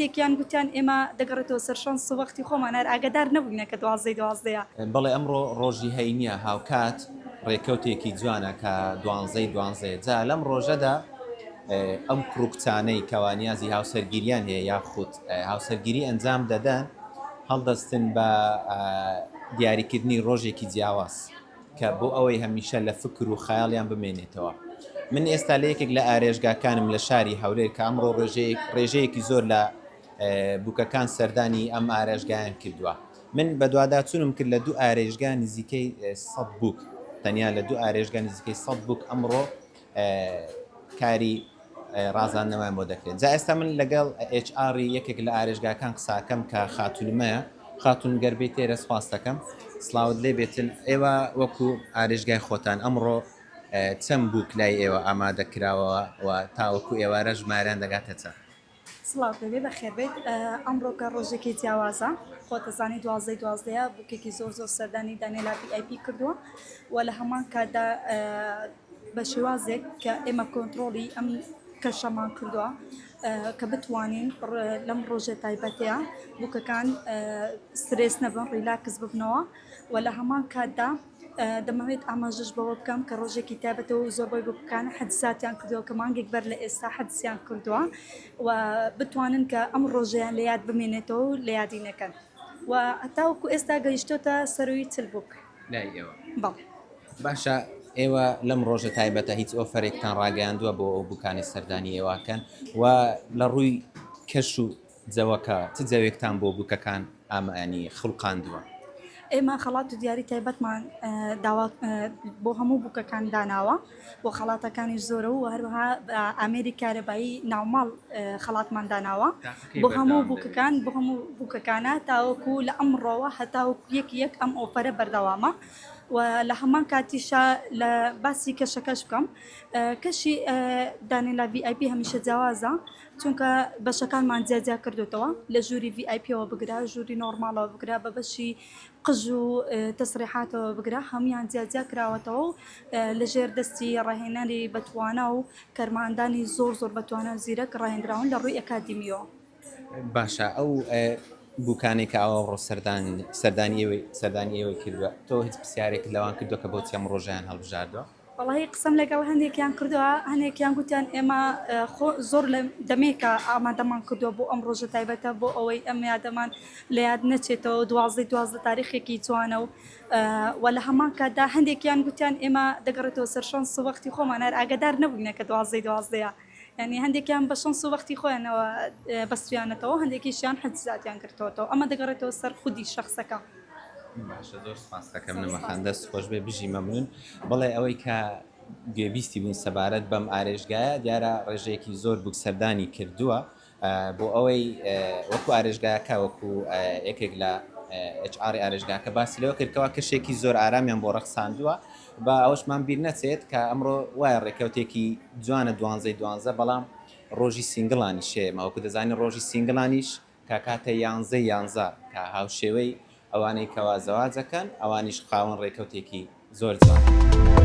هەندێکیان گوتیان ئێمە دەگەڕێتەوە سەر شەنس و وەختی خۆمان هەر ئاگادار نەبووینە کە دوازدەی دوازدەیە. بەڵێ ئەمڕۆ ڕۆژی هەینیە هاوکات ڕێکەوتێکی جوانە کە دوانزەی دوانزەیە جا لەم ڕۆژەدا ئەم کوڕ و کچانەی کەوا نیازی هاوسەرگیریان هەیە یاخود هاوسەرگیری ئەنجام دەدەن هەڵدەستن بە دیاریکردنی ڕۆژێکی جیاواز کە بۆ ئەوەی هەمیشە لە فکر و خەیاڵیان بمێنێتەوە. من ئێستا لە یەکێک لە ئارێشگاکانم لە شاری هەولێر کە ئەمڕۆ ڕێژەیەکی زۆر لە بووکەکان سەردانی ئەم ئارێشگایان کردووە. من بەدواداچوونم کرد لە دوو ئارێشگا نزیکەی 100 بووک تەنیا لە دوو ئارێشگا نزیکەی 100 بووک ئەمڕۆ کاری ڕازاندنەوەیان بۆ دەکرێت جا ئێستا من لەگەڵ HR ی یەکێک لە ئارێشگاکان قساکەم کە خاتونمەیە خاتون گەر بێت تێرە سپاس دەکەم سڵاوت لێ بێتن ئێوە وەکو ئارێشگای خۆتان ئەمڕۆ چەند بووک لای ئێوە ئامادە کراوە و تاوەکو ئێوارە ژمارەیان دەگاتە چەند؟ سڵاوت لێبێ بەخێربێیت ئەمڕۆکە ڕۆژێکی جیاوازە خۆت دەزانی دوازدەی دوازدەیە بووکێکی زۆر زۆر سەردانی دانێلا ڤی ئای پی کردووە و لە هەمان کاتدا بە شێوازێک کە ئێمە کۆنتڕۆڵی ئەم کەشەمان کردووە کە بتوانین لەم ڕۆژە تایبەتەیە بووکەکان سترێس نەبن ڕیلاکس ببنەوە و لە هەمان کاتدا دەمەوێت ئاماژەش بەوە بکەم کە ڕۆژێکی تایبەتە و زۆربەی بووکەکان حەجزاتیان کردووە کە مانگێک بەر لە ئێستا حەجزیان کردووە و بتوانن کە ئەم ڕۆژەیان لە یاد بمێنێتەوە و لە یادی نەکەن و هەتاوەکو ئێستا گەیشتۆتە سەرووی 40 بووک. لای ئێوە؟ بەڵێ. باشە ئێوە لەم ڕۆژە تایبەتە هیچ offer ێکتان ڕاگەیاندووە بۆ ئەو بووکانەی سەردانی ئێوە ئەکەن و لە ڕووی کەش و جەوەکە چ جەوێکتان بۆ بووکەکان ئامانی خوڵقاندووە؟ ئێمە خەڵات و دیاری تایبەتمان داوا بۆ هەموو بووکەکان داناوە و خەڵاتەکانیش زۆرە و هەروەها ئامێری کارەبایی ناوماڵ خەڵاتمان داناوە بۆ هەموو بووکەکان بۆ هەموو بووکەکانە تاوەکو لە ئەمڕۆوە هەتاوەکو یەک یەک ئەم offer ە بەردەوامە و لە هەمان کاتیشا لە باسی کەشەکەش بکەم کەشی دانێلا ڤی ئای پی هەمیشە جیاوازە چونکە بەشەکانمان جیا جیا کردوتەوە لە ژووری ڤی ئای پیەوە بگرە ژووری normal ەوە بگرە بە بەشی قژ و تەسریحاتەوە بگرە هەمویان جیا جیا کراوەتەوە و لە ژێر دەستی ڕاهێنەری بەتوانا و کەرماندانی زۆر زۆر بەتوانا و زیرەک ڕاهێنراون لە ڕووی ئەکادیمیەوە. باشە ئەو بوکانەی کە ئەوڕۆ سەردان سەردانی ئێوەی سەردانی ئێوەی کردووە تۆ هیچ پرسیارێکت لەوان کردووە کە بۆچی ئەم ڕۆژەیان هەڵبژاردووە؟ وەڵاهی قسەم لەگەڵ هەندێکیان کردووە هەندێکیان گوتیان ئێمە خۆ زۆر لە دەمێکە ئامادەمان کردووە بۆ ئەم ڕۆژە تایبەتە بۆ ئەوەی ئەم یادەمان لە یاد نەچێتەوە دوازدەی 12 تاریخێکی جوانە و و لە هەمان کاتدا هەندێکیان گوتیان ئێمە دەگەڕێتەوە سەر شەنس و وەختی خۆمان هەر ئاگادار نەبووینە کە دوازدەی دوازدەیە یانی هەندێکیان بە شەنس و وەختی خۆیانەوە بەستویانەتەوە هەندێکیشیان حجزاتیان گرتووەتەوە ئەمە دەگەڕێتەوە سەر خودی شەخسەکە. باشە زۆر سپاس دەکەم نەمە خان دەست خۆش بێ بژی مەمنون بەڵێ ئەوەی کە گوێبیستی بووین سەبارەت بەم ئارێشگایە دیارە ڕێژەیەکی زۆر بووک سەردانی کردووە بۆ ئەوەی وەکو ئارێشگاکە وەکو یەکێک لە HR ئارێشگاکە باسی لەوە کرد کەوا کەشێکی زۆر ئارامیان بۆ ڕەخساندووە با ئەوەشمان بیر نەچێت کە ئەمڕۆ وایە ڕێکەوتێکی جوانە دوانزەی دوانزە بەڵام ڕۆژی single انیش هەیە مە وەکو دەزانین ڕۆژی single انیش کە کاتە یانزەی یانزە کە هاوشێوەی ئەوانەی کەوا زەواجەکەن ئەوانیش خاوەن ڕێکەوتێکی زۆر جوانن.